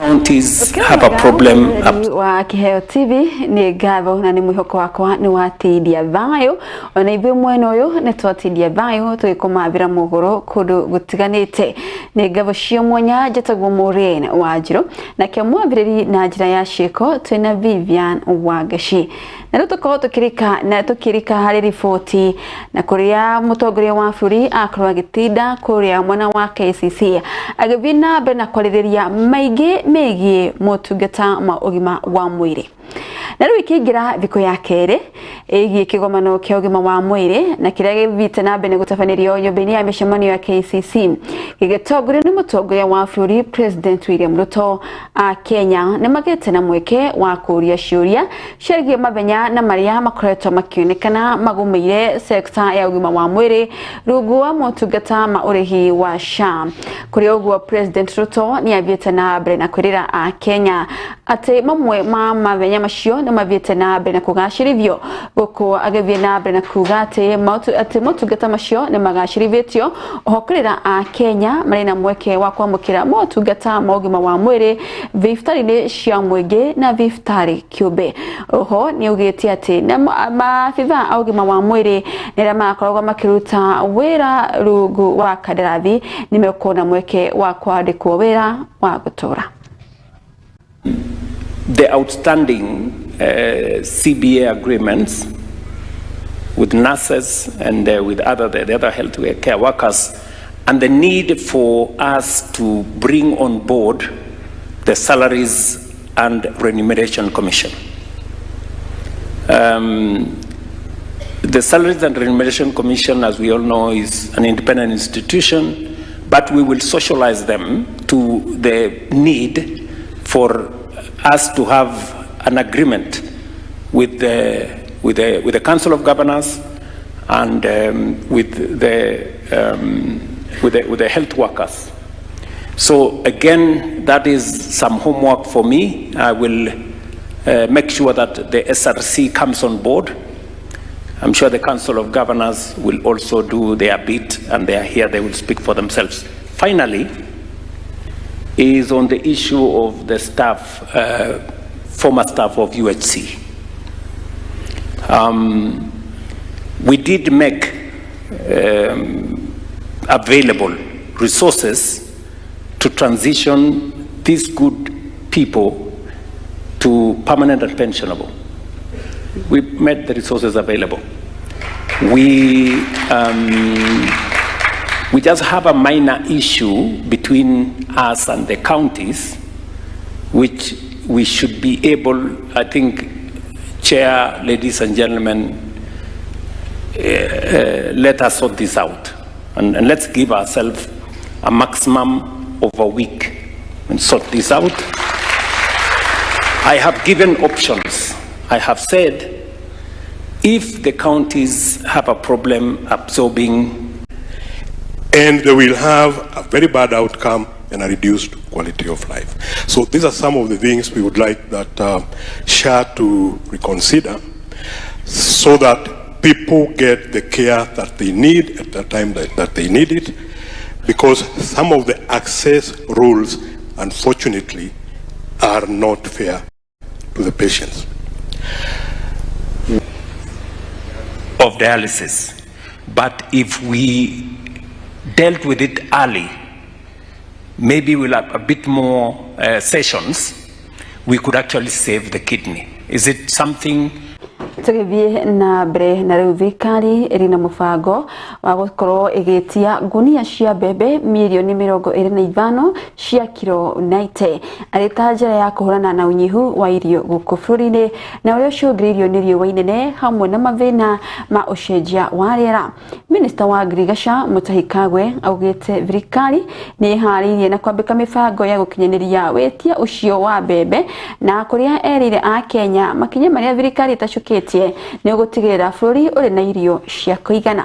Counties have a problem. Wa Kiheo TV nĩ ngatho na nĩ mwĩhoko wakwa nĩ watindia thayũ ona ithuĩ mwena ũyũ nĩ twatindia thayũ tũgĩkũmathĩra mohoro kũndũ gũtiganĩte. Nĩ ngatho cia mwanya. Njĩtagwo Maureen Wanjirũ, nake mwambĩrĩri na njĩra ya ciĩko twĩna Vivian Wangaci, na rĩu tũkorwo tũkĩrika na tũkĩrika harĩ riboti na kũrĩa mũtongoria wa bũrũri akorwo agĩtinda kũrĩa mwena wa KCC agĩthiĩ na mbere na kwarĩrĩria maingĩ megiĩ motungata ma ũgima wa mwĩrĩ. Na rĩu ikĩingĩra thikũ ya kerĩ ĩgiĩ kĩgomano kĩa ũgima wa mwĩrĩ na kĩrĩa gĩthiĩte na mbere gũtabanĩrio nyũmba-inĩ ya mĩcemanio ya KCC gĩgĩtongorio nĩ mũtongoria wa bũrũri President William Ruto, a Kenya nĩ magĩte na mweke wa kũũria ciũria ciĩgiĩ mathenya na marĩa makoretwo makĩonekana magũmĩire sekta ya ũgima wa mwĩrĩ rungu wa motungata ma ũrĩhi wa SHA. Kũrĩ ũguo, President Ruto nĩ athiĩte na mbere na kwĩrĩra a Kenya atĩ mamwe ma mathenya macio nĩ mathiĩte na mbere na kũgacĩrithio, gũkũ agĩthiĩ na mbere na kuga atĩ motungata macio nĩ magacĩrithĩtio oho kwĩrĩra a Kenya marĩ na mweke wa kwamũkĩra motungata ma ũgima wa mwĩrĩ thibitarĩ-inĩ cia mũingĩ na thibitarĩ kĩũmbe. Oho nĩ augĩte atĩ maabitha a ũgima wa mwĩrĩ nĩ arĩa marakoragwo makĩruta wĩra rungu wa kandarathi nĩ mekuona mweke wa kwandĩkwo wĩra wa gũtũra. The outstanding CBA agreements with nurses and with the other health care workers, and the need for us to bring on board the Salaries and Remuneration Commission. The Salaries and Remuneration Commission, as we all know, is an independent institution, but we will socialize them to the need for us to have an agreement with the Council of Governors and with the health workers. So again, that is some homework for me. I will make sure that the SRC comes on board. I'm sure the Council of Governors will also do their bit, and they are here, they will speak for themselves. Finally, is on the issue of the staff, former staff of UHC. We did make available resources to transition these good people to permanent and pensionable. We made the resources available. We just have a minor issue between us and the counties, which we should be able, I think, Chair, ladies and gentlemen, let us sort this out. And let's give ourselves a maximum of a week and sort this out. I have given options. I have said if the counties have a problem absorbing and they will have a very bad outcome and a reduced quality of life. So these are some of the things we would like that SHA to reconsider so that people get the care that they need at the time that they need it, because some of the access rules, unfortunately, are not fair to the patients. Of dialysis. But if we dealt with it early, maybe we'll have a bit more sessions, we could actually save the kidney. Is it something Tũgĩthiĩ na mbere, na rĩu thirikari ĩrĩ na mũbango wa gũkorwo ĩgĩtia ngunia cia mbembe mirioni 25 cia kiro 90 arĩ ta njĩra ya kũhũrana na ũnyihu wa irio gũkũ bũrũri-inĩ na ũrĩa ũcũngĩrĩirio nĩ riũa inene hamwe na mathĩna ma ũcenjia wa rĩera. Minista wa ngirigaca Mutahi Kagwe augĩte thirikari nĩ ĩharĩirie na kwambĩka mĩbango ya gũkinyanĩria wĩtia ũcio wa mbembe, na kũrĩa erĩire a Kenya makinya marĩa thirikari ĩtacũkĩtie nĩ gũtigĩrĩra bũrũri ũrĩ na irio cia kũigana.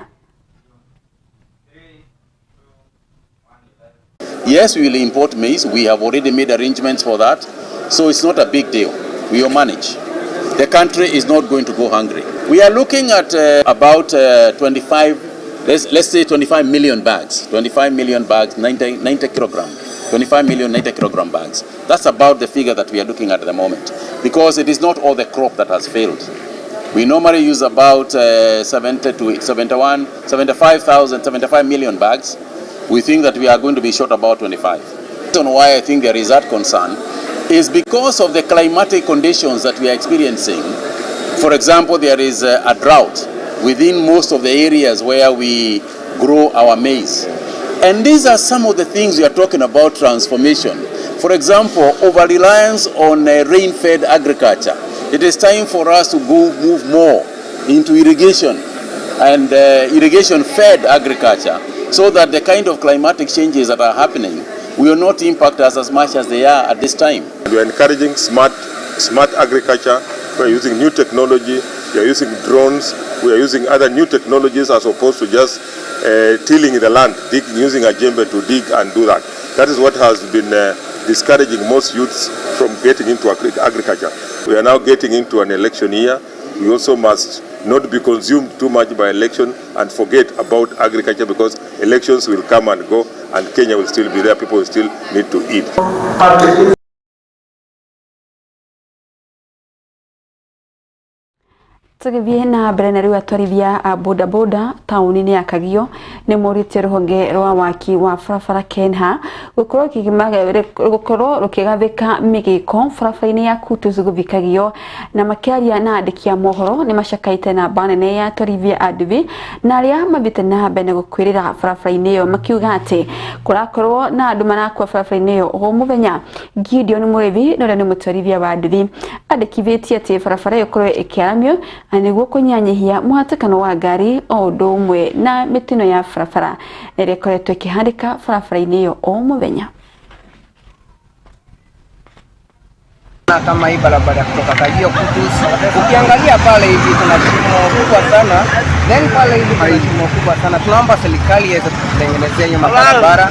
Yes, we will import maize. We have already made arrangements for that. So it's not a big deal. We will manage. The country is not going to go hungry. We are looking at about 25, let's say 25 million bags, 25 million bags, 90 kilogram. 25 million 90 kilogram bags. That's about the figure that we are looking at the moment, because it is not all the crop that has failed. We normally use about 70 to 71, 75,000, 75 million bags. We think that we are going to be short about 25. The reason why I think there is that concern is because of the climatic conditions that we are experiencing. For example, there is a drought within most of the areas where we grow our maize. And these are some of the things we are talking about transformation. For example, over-reliance on rain-fed agriculture. It is time for us to go move more into irrigation and irrigation-fed agriculture, so that the kind of climatic changes that are happening will not impact us as much as they are at this time. We are encouraging smart agriculture. We are using new technology. We are using drones. We are using other new technologies as opposed to just tilling the land, using a jembe to dig and do that. That is what has been discouraging most youths from getting into agriculture. We are now getting into an election year. We also must not be consumed too much by election and forget about agriculture, because elections will come and go and Kenya will still be there. People will still need to eat. Tũgĩthiĩ na mbere na rĩu atwarithia a bodaboda taũni-inĩ ya Kagio nĩ morĩtie rũhonge rwa waki wa barabara KENHA gũkorwo rũkĩgathĩka mĩgĩko barabara-inĩ ya Kutus gũthiĩ Kagio, na makĩaria na andĩki a mohoro nĩ macakaĩte namba nene ya atwarithia a nduthi na arĩa mathiĩte na mbere na gũkuĩrĩra barabara-inĩ ĩyo, makiuga atĩ kũrakorwo na andũ marakua barabara-inĩ ĩyo o mũthenya. Gideon Mũrĩithi na ũrĩa nĩ mũtwarithia wa nduthi andĩkithĩtie atĩ barabara ĩyo ĩkorwo ĩkĩaramio nĩguo kũnyihanyihia mũhatĩkano wa ngari o ũndũ ũmwe na mĩtino ya barabara ĩrĩa ĩkoretwo ĩkĩhandĩka barabara-inĩ ĩyo o mũthenya. Kama hii barabara kutoka Kagio Kutus, ukiangalia pale hivi kuna shimo kubwa sana, then pale hivi kuna shimo kubwa sana. Tunaomba serikali iweze kutengenezea hiyo barabara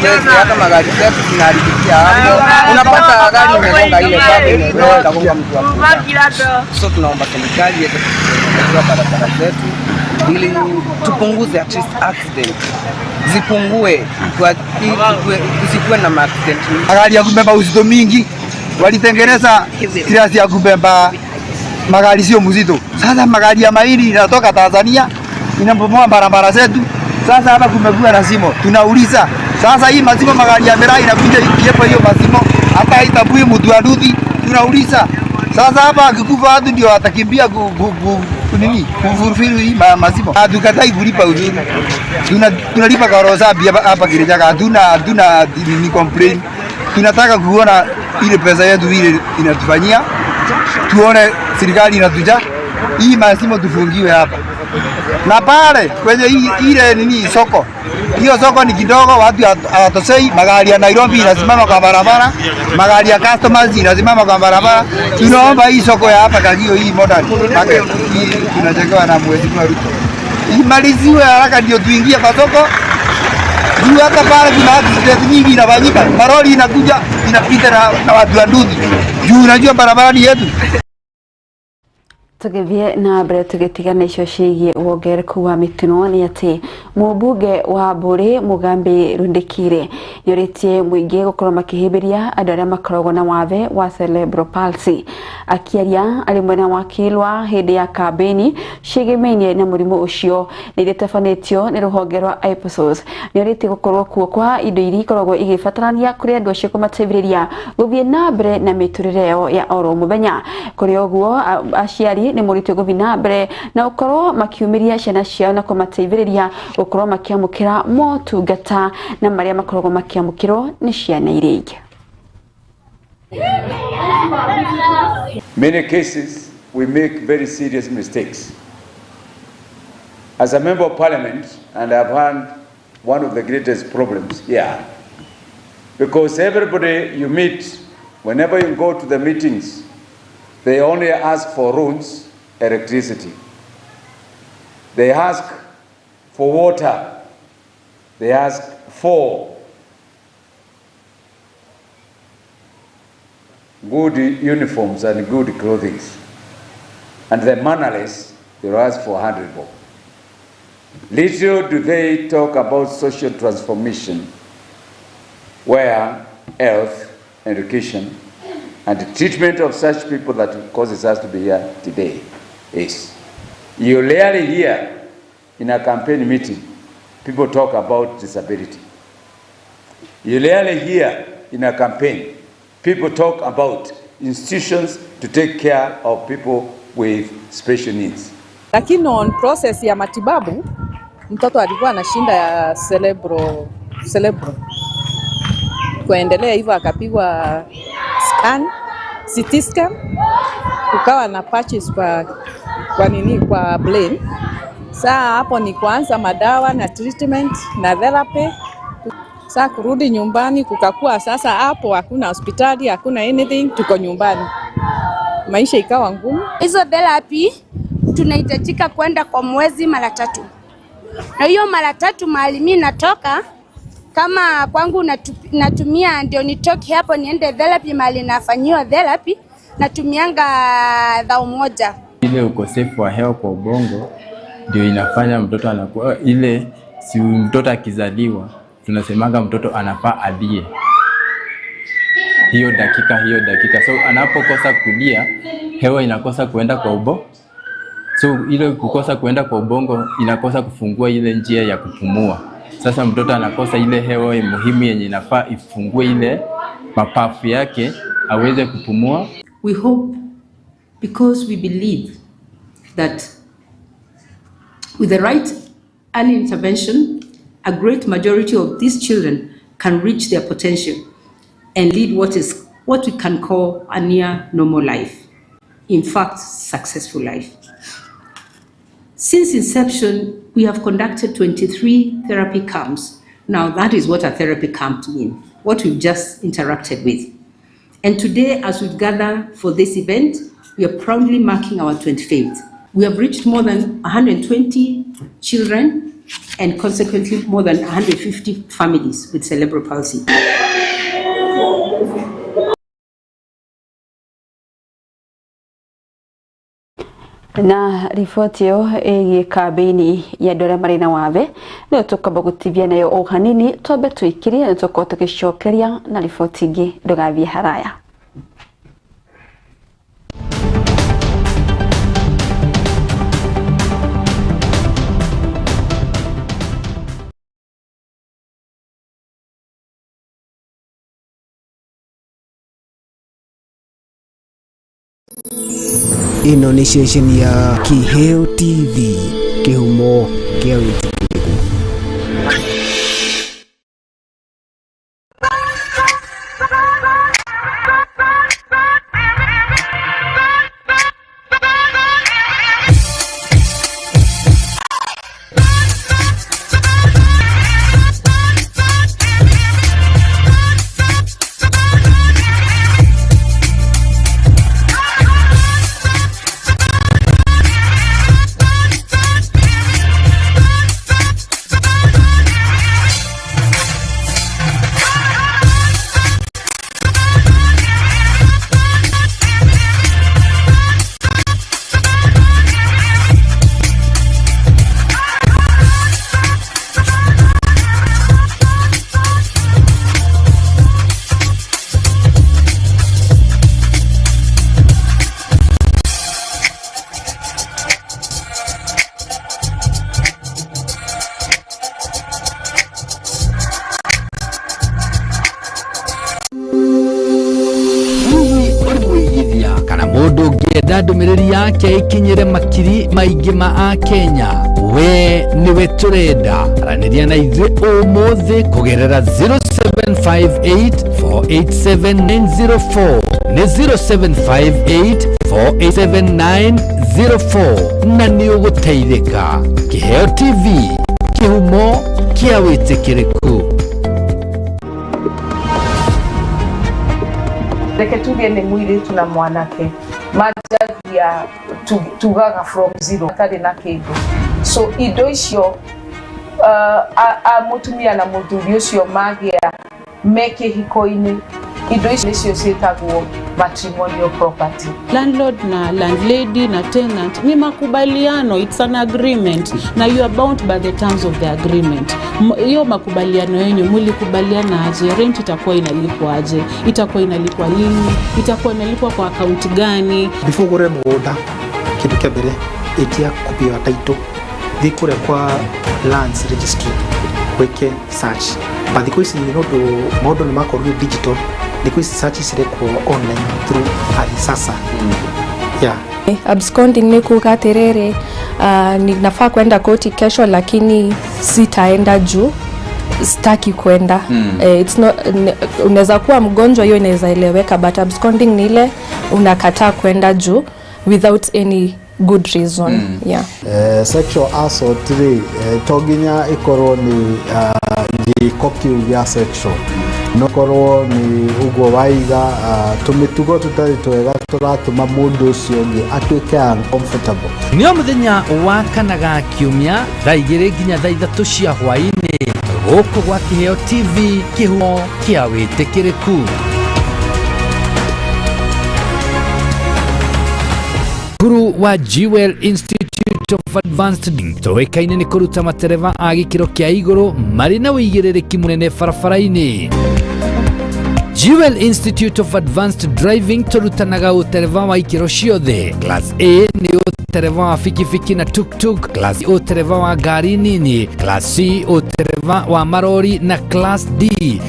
ili hata magari zetu zinaharibikia hapo. Unapata gari imegonga ile baba imegonga gonga mtu hapo. So tunaomba serikali iweze kutengenezea barabara zetu ili tupunguze at least accident zipungue, kusikuwe na accident. Magari ya kubeba uzito mingi walitengeneza kirasi ya kubeba magari sio mzito. Sasa magari ya mahindi inatoka Tanzania inabomoa barabara zetu. Sasa hapa kumekuwa na simo. Tunauliza sasa hii mazimo magari ya miraa inakuja ikiepa hiyo mazimo hata itabui mtu aduthi. Tunauliza sasa hapa akikufa watu ndio watakimbia nini kufurufuru hii mazimo. Hatukatai kulipa ushuru. Tunalipa kwa roho safi hapa Kirinyaga. Hatuna ni complain. Tunataka kuona ile pesa yetu ile inatufanyia, tuone serikali inatuja hii mazimo tufungiwe hapa na pale kwenye ile nini soko. Hiyo soko ni kidogo, watu hawatosei. Magari ya Nairobi inasimama kwa barabara, magari ya customers inasimama kwa barabara. Tunaomba hii soko ya hapa Kagio hii modern market hii tunajengewa na Mheshimiwa Ruto imaliziwe haraka ndio tuingie kwa soko. Juu hata pale kuna accident nyingi inafanyika, maroli inakuja inapita na watu wa nduthi. Juu unajua barabara ni yetu. Tũgĩthiĩ na mbere tũgĩtigana icio ciĩgiĩ wongerereku wa mĩtino nĩ atĩ mũmbunge wa Mbũrĩ Mugambi Rundikire nĩorĩtie mũingĩ gũkorwo makĩhĩmbĩria andũ arĩa makoragwo na wathe wa cerebral palsy. Akĩaria arĩ mwena wa Kilwa hĩndĩ ya kambĩini ciĩgĩmainie na mũrimũ ũcio nĩ iria itabanĩtio nĩ rũhonge rwa IPSOS, nĩorĩtie gũkorwo kuo kwa indo iria ikoragwo igĩbatarania kũrĩ andũ acio kũmateithĩrĩria gũthiĩ na mbere na mĩtũrĩre yao ya oro mũthenya. Kũrĩ ũguo aciari nĩ morĩtio gũthiĩ na mbere na gũkorwo makiumĩria ciana ciao na kũmateithĩrĩria gũkorwo makĩamũkĩra motungata na marĩa makoragwo makĩamũkĩrwo nĩ ciana iria ingĩ. Many cases we make very serious mistakes. As a member of parliament, and I've had one of the greatest problems here, because everybody you meet, whenever you go to the meetings, they only ask for roads, electricity. They ask for water. They ask for good uniforms and good clothing. And the mannerless, they ask for 100 bob. Little do they talk about social transformation where health, education, and the treatment of such people that causes us to be here today is. You rarely hear in a campaign meeting people talk about disability. You rarely hear in a campaign people talk about institutions to take care of people with special needs. Lakini on process ya matibabu mtoto alikuwa na shinda ya cerebral. Kuendelea hivyo akapigwa scan, CT scan, kukawa na patches kwa nini kwa brain. Saa hapo ni kuanza madawa na treatment na therapy. Saa kurudi nyumbani kukakua sasa hapo hakuna hospitali, hakuna anything, tuko nyumbani. Maisha ikawa ngumu. Hizo therapy tunahitajika kwenda kwa mwezi mara 3. Na hiyo mara 3 mahali mimi natoka, kama kwangu natumia ndio nitoke hapo niende therapy mahali nafanyiwa therapy, natumianga 1,000. Ile ukosefu wa hewa kwa ubongo ndio inafanya mtoto anakuwa ile, si mtoto akizaliwa tunasemanga mtoto anafaa alie hiyo dakika. So anapokosa kulia, hewa inakosa kuenda kwa ubongo. So ile kukosa kuenda kwa ubongo inakosa kufungua ile njia ya kupumua. Sasa mtoto anakosa ile hewa muhimu yenye inafaa ifungue ile mapafu yake aweze kupumua. We hope, because we believe that with the right early intervention, a great majority of these children can reach their potential and lead what we can call a near normal life. In fact, successful life. Since inception, we have conducted 23 therapy camps. Now that is what a therapy camp means, what we've just interacted with. And today, as we gather for this event, we are proudly marking our 25th. We have reached more than 120 children and consequently more than 150 families with cerebral palsy. Na riboti ĩyo ĩgiĩ kambĩini ya andũ arĩa marĩ na wathe nĩyo tũkwamba gũtibia nayo o hanini, twambe tũikirie nĩ tũkorwo tũgĩcokeria na riboti ingĩ. Ndũgathiĩ haraya. Ĩno nĩ ceceni ya Kiheo TV, kĩhumo kĩa wĩtĩkĩrĩku. Ndũmĩrĩri yake ikinyĩre makiri maingĩ ma Akenya. We nĩwe tũrenda. Aranĩria na ithuĩ ũmũthĩ kũgerera 0758 487 904 nĩ 0758 487 904 na nĩ ũgũteithĩka. Kiheo TV, kĩhumo kĩa wĩtĩkĩrĩku. Reke tuge nĩ mũirĩtu na mwanake manjagia tugaga from zero atarĩ na kĩndũ, so indo icio mũtumia na mũthuri ũcio magĩa me kĩhiko-inĩ, indo icio nĩcio ciĩtagwo matrimonial property. Landlord na landlady na tenant ni makubaliano, it's an agreement na you are bound by the terms of the agreement. Hiyo makubaliano yenu mlikubaliana aje? Rent itakuwa inalipwa aje? Itakuwa inalipwa lini? Itakuwa inalipwa kwa account gani? Before gore mugunda kindu kia mbere itia copy ya title thi kuria kwa lands registry wike search. But thikũ ici nĩ ũndũ maũndũ nĩ makorirwo digital, thikũ ici search cirekwo online through Ardhi Sasa. Yeah. Absconding ni kuga atiriri, ninafaa kwenda koti kesho lakini sitaenda juu sitaki kwenda. It's not, unaweza kuwa mgonjwa, hiyo inaweza eleweka, but absconding ni ile unakataa kwenda juu without any good reason. Yeah. Sexual assault rĩ, to nginya ĩkorwo nĩ gĩko kĩu gĩa sexual, no korwo nĩ ũguo waiga tũmĩtugo tũtarĩ twega tũratũma mũndũ ũcio ũngĩ atuĩke uncomfortable. Nĩ o mũthenya wa kana ga kiumia thaa 2 nginya thaa 3 cia hwaĩ-inĩ gũkũ gwa Kĩheo TV, kĩhumo kĩa wĩtĩkĩrĩku. Cukuru wa Jewel Institute of Advanced tũĩkaine nĩ kũruta matereba a gĩkĩro kĩa igũrũ marĩ na ũigĩrĩrĩki mũnene barabara-inĩ. Jewel Institute of Advanced Driving tũrutanaga ũtereba wa ikĩro ciothe. Class A nĩ ũtereba wa bikibiki na tuk-tuk, Class B ũtereba wa ngari nini, Class C ũtereba wa marori na Class D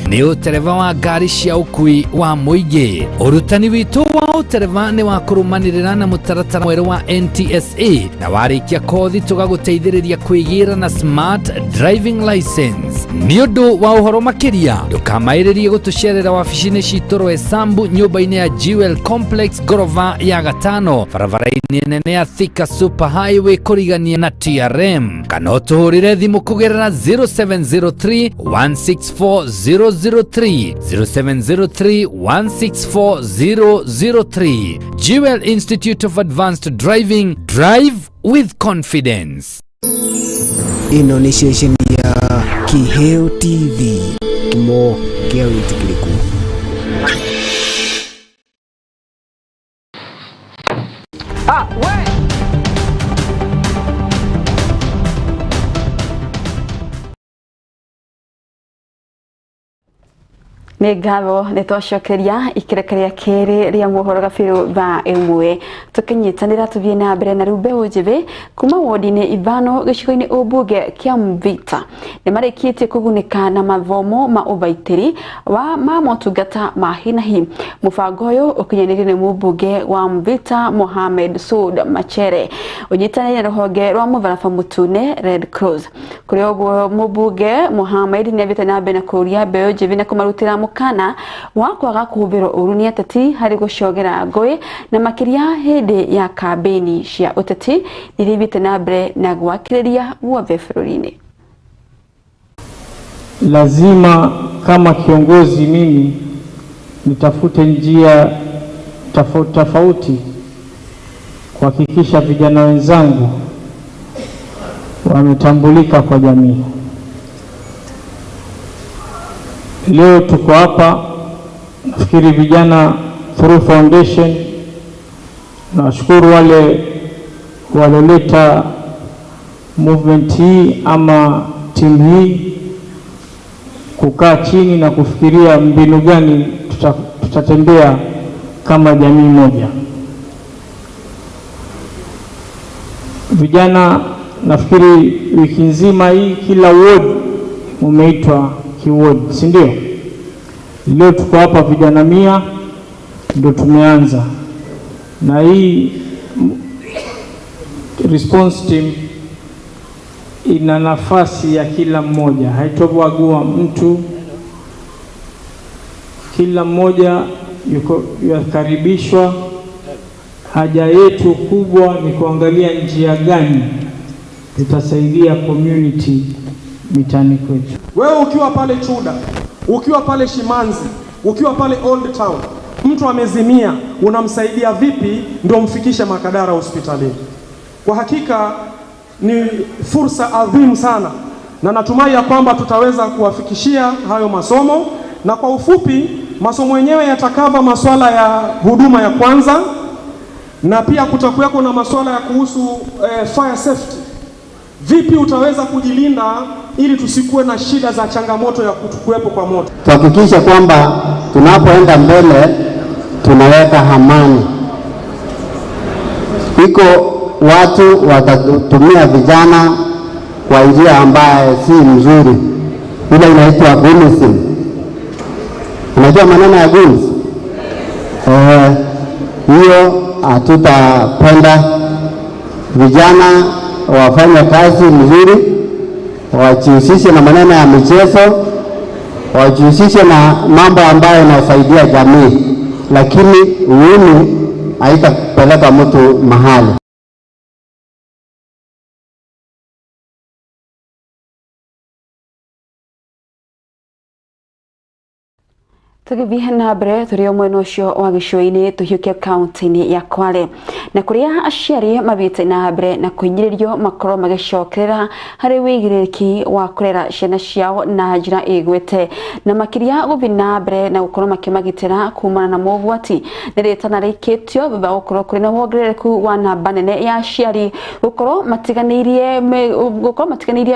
nĩ ũtereba wa ngari cia ũkui wa mũingĩ. Ũrutani witũ wa ũtereba nĩ wa kũrũmanĩrĩra na mũtaratara mwerũ wa NTSA na warĩkia kothi tũgagũteithĩrĩria kwĩgĩra na smart driving license. Nĩ ũndũ wa ũhoro makĩria ndũkamaĩrĩrie gũtũcerera wabici-inĩ citũ Roysambu nyũmba-inĩ ya Jewel Complex ngorova ya gatano barabara-inĩ nene ya Thika Super Highway kũrigania na TRM, kana ũtũhũrĩre thimũ kũgerera 0703 164 003 0703 164 003. Jewel Institute of Advanced Driving, drive with confidence. Ĩno nĩ ceceni ya Kĩheo TV, kĩhumo kĩa wĩtĩkĩrĩku. We! Nĩ ngatho nĩ twacokeria ikereka rĩa kerĩ rĩa mohoro gabiru thaa 1 tũkĩnyitanĩra tũthiĩ na mbere na rĩu mbeũ njĩthĩ kuma wodi-inĩ ithano gĩcigo-inĩ ũmbunge kĩa Mvita nĩ marĩkĩtie kũgunĩka na mathomo ma ũthaitĩri wa ma motungata ma hi na hi. Mũbango ũyũ ũkinyanĩirio nĩ mũmbunge wa Mvita Mohamed Soud Machere ũnyitanĩire na rũhonge rwa mũtharaba mũtune Red Cross. Kũrĩ ũguo mũmbunge Mohamed nĩ athiĩte na mbere na kũũria mbeũ njĩthĩ na kũmarutĩra mũkana wa kwaga kũhũthĩrwo ũru nĩ ateti harĩ gũcogera ngũĩ na makĩria hĩndĩ ya kambĩini cia ũteti iria ithiĩte na mbere na gwakĩrĩria guothe bũrũri-inĩ. Lazima kama kiongozi mimi nitafute njia tofauti kuhakikisha vijana wenzangu wametambulika kwa jamii. Leo tuko hapa, nafikiri vijana through foundation, nashukuru wale waloleta movement hii ama timu hii kukaa chini na kufikiria mbinu gani tutatembea kama jamii moja. Vijana nafikiri wiki nzima hii kila ward umeitwa kiward, si ndio? Leo tuko hapa vijana 100 ndio tumeanza. Na hii response team ina nafasi ya kila mmoja, haitobagua mtu. Kila mmoja yuko yakaribishwa. Haja yetu kubwa ni kuangalia njia gani tutasaidia community mitaani kwetu. Wewe ukiwa pale Chuda, ukiwa pale Shimanzi, ukiwa pale Old Town, mtu amezimia, unamsaidia vipi ndio mfikishe Makadara hospitalini? Kwa hakika ni fursa adhimu sana, na natumai ya kwamba tutaweza kuwafikishia hayo masomo. Na kwa ufupi, Masomo yenyewe yatakava masuala ya huduma ya kwanza, na pia kutakuweko na masuala ya kuhusu fire safety. Vipi utaweza kujilinda ili tusikuwe na shida za changamoto ya kutokuwepo kwa moto. Tuhakikishe kwamba tunapoenda mbele tunaweka amani. Iko watu watatumia vijana kwa njia ambaye si mzuri, ile inaitwa goonism. Unajua maneno ya goons? Hiyo hatutapenda. Vijana wafanye kazi mzuri, wajihusishe na maneno ya michezo, wajihusishe na mambo ambayo yanasaidia jamii, lakini uuni haitapeleka mtu mahali. Tũgĩthiĩ na mbere tũrĩ o mwena ũcio wa gĩcũa-inĩ tũhiũke kaunti-inĩ ya Kwale, na kũrĩa aciari mathiĩte na mbere na kũhinyĩrĩrio makorwo magĩcokerera harĩ wĩigĩrĩrĩki wa kũrera ciana ciao na njĩra ĩgwĩte, na makĩria gũthiĩ na mbere na gũkorwo makĩmagitĩra kumana na mogwati. Nĩ rĩtana rĩikĩtio thutha wa gũkorwo kũrĩ na wongerereku wa namba nene ya aciari gũkorwo matiganĩirie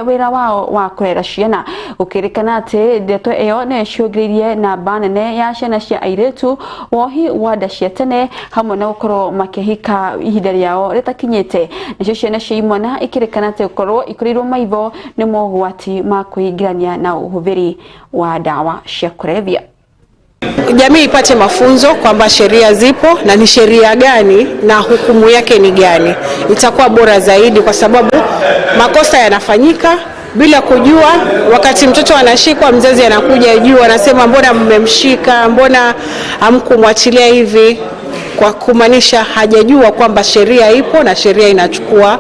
wĩra wao wa kũrera ciana, gũkĩrĩkana atĩ ndeto ĩyo nĩyo ĩcũngĩrĩirie namba nene ya ciana cia airĩtu wohi wa nda cia tene hamwe na gũkorwo makĩhika ihinda rĩao rĩtakinyĩte. Nacio ciana cia imwana ikĩrĩkana atĩ gũkorwo ikũrĩirwo maitho nĩ mogwati ma kwĩingĩrania na ũhũthĩri wa ndawa cia kũrebia. Jamii ipate mafunzo kwamba sheria zipo na ni sheria gani na hukumu yake ni gani, itakuwa bora zaidi, kwa sababu makosa yanafanyika bila kujua. Wakati mtoto anashikwa, mzazi anakuja juu anasema mbona mmemshika, mbona hamkumwachilia hivi, kwa kumaanisha hajajua kwamba sheria ipo na sheria inachukua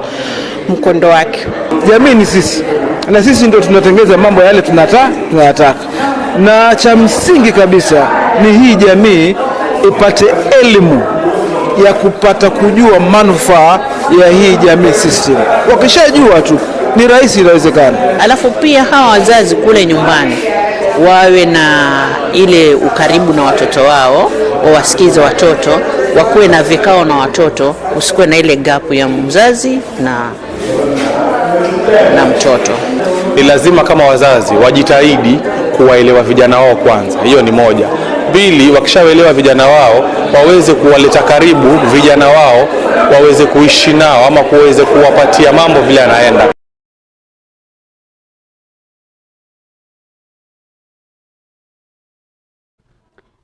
mkondo wake. Jamii ni sisi, na sisi ndio tunatengeza mambo yale tunayataka, na cha msingi kabisa ni hii jamii ipate elimu ya kupata kujua manufaa ya hii jamii system. Wakishajua tu ni rahisi, inawezekana. Alafu pia hawa wazazi kule nyumbani wawe na ile ukaribu na watoto wao, wawasikize watoto, wakuwe na vikao na watoto, usikuwe na ile gap ya mzazi na mtoto. Ni lazima kama wazazi wajitahidi kuwaelewa vijana wao kwanza, hiyo ni moja. Pili, wakishaelewa vijana wao waweze kuwaleta karibu vijana wao, waweze kuishi nao ama kuweze kuwapatia mambo vile yanaenda.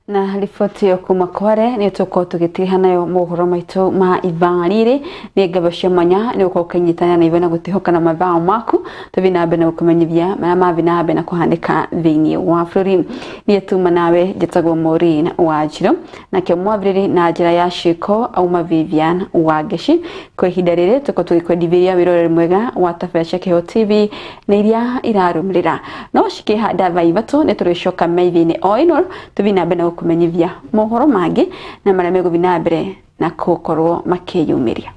Na riboti ĩyo kuma Kware nĩ tũkorwo tũgĩtiriha nayo mohoro maitũ ma ithaa rĩrĩ. Nĩ ngatho cia mwanya nĩ gũkorwo ũkĩnyitanĩra na ithuĩ na gũtĩhoka na mathaa maku. Tũthiĩ na mbere na gũkũmenyithia marĩa mathiĩ na mbere na kũhanĩka thĩinĩ wa bũrũri. Niĩ tuma nawe njĩtagwo Maureen Wanjirũ, nakĩo mwambĩrĩri na njĩra ya ciĩko auma Vivian Wangeci. Kwa ihinda rĩrĩ tũkorwo tũgĩkwendithĩria wĩroreri mwega wa tabarĩra cia Kĩheo TV na iria irarũmĩrĩra, no cikĩhanda thaa 3 nĩ tũrĩcoka metha-inĩ o ĩno tũthiĩ na mbere na gũkũmenyithia mohoro mangĩ na marĩa megũthiĩ na mbere na gũkorwo makĩyumĩria.